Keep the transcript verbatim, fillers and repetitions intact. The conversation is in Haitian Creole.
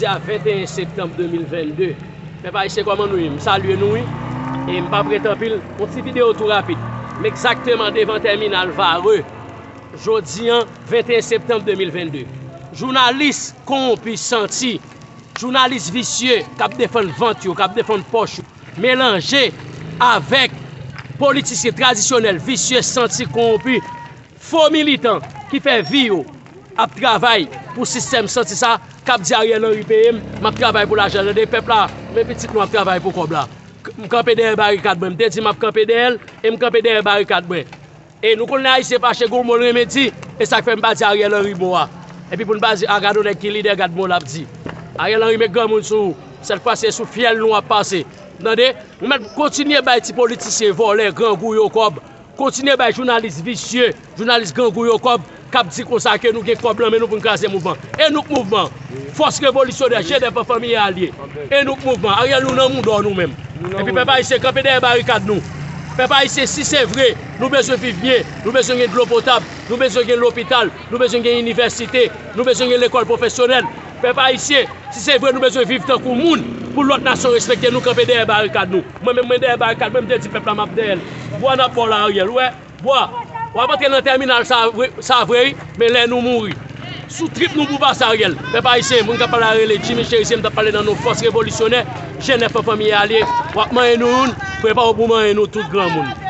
A venteyen septanm de mil vennde. Pèp ayisyen, kòman nou ye? M salye nou, wi. E m p ap ret anpil. Yon ti videyo tou rapid. M egzakteman devan tèminal Varreux. Jodi a, venteyen septanm de mil vennde. Jounalis kowonpi santi, jounalis visye k ap defann vant yo, k ap defann pòch yo, melanje avèk politisyen tradisyonèl, visye, santi, kowonpi, fo militan ki fè vi yo ap travay pou sistèm santi sa, k ap di Ariel Henry peye m, m ap travay pou lajan. Tande, pèp la, men pitit nou ap travay pou kòb la. M kanpe dèyè barikad mwen. M te di m ap kanpe dèyè l, e m kanpe dèyè barikad mwen. E nou konn lè Ayisyen fache, gon mo l renmen di, e sa k fè m pa di Ariel Henry mo a. Epi pou n pa di, a, gad yon nèg ki lidè, gad mo l ap di. Ariel Henry met granmoun sou ou, sèt fwa se sou fyèl nou w ap pase. Tande? Nou mèt kontinye bay ti politisyen vòlè, grangou yo kòb. Kontinye bay jounalis visye, jounalis grangou yo kòb, k ap di konsa ke nou gen kòb nan men nou pou n kraze mouvman. E nou k mouvman. Fòs revolisyonè, G N F an, fanmi e alye. E nou k mouvman. Ariel, nou nan mouda w nou menm. Epi pèp ayisyen, kanpe dèyè barikad nou. Pèp ayisyen, si se vre, nou bezwen viv byen, nou bezwen gen dlo potab, nou bezwen gen lopital, nou bezwen gen inivèsite, nou bezwen gen lekòl pwofesyonèl. Pèp ayisyen, si se vre nou bezwen viv tankou moun, pou lòt nasyon respekte nou, kanpe dèyè barikad nou. Mwen menm, mwen dèyè barikad mwen, m te di pèp la m ap dèyè l. Bwa n ap ba w la, Ariel, ou wè? Bwa, w ap antre nan tèminal sa vre, sa vre, wi, men lè nou mouri, sou trip nou pou pase, Ariel. Pèp ayisyen, moun k ap pale a rele Jimmy Cherizier, m t ap pale nan non fòs revolisyonè, G N F an, fanmi e alye. W ap manyen nou youn, prepare w pou manyen nou tout, granmoun.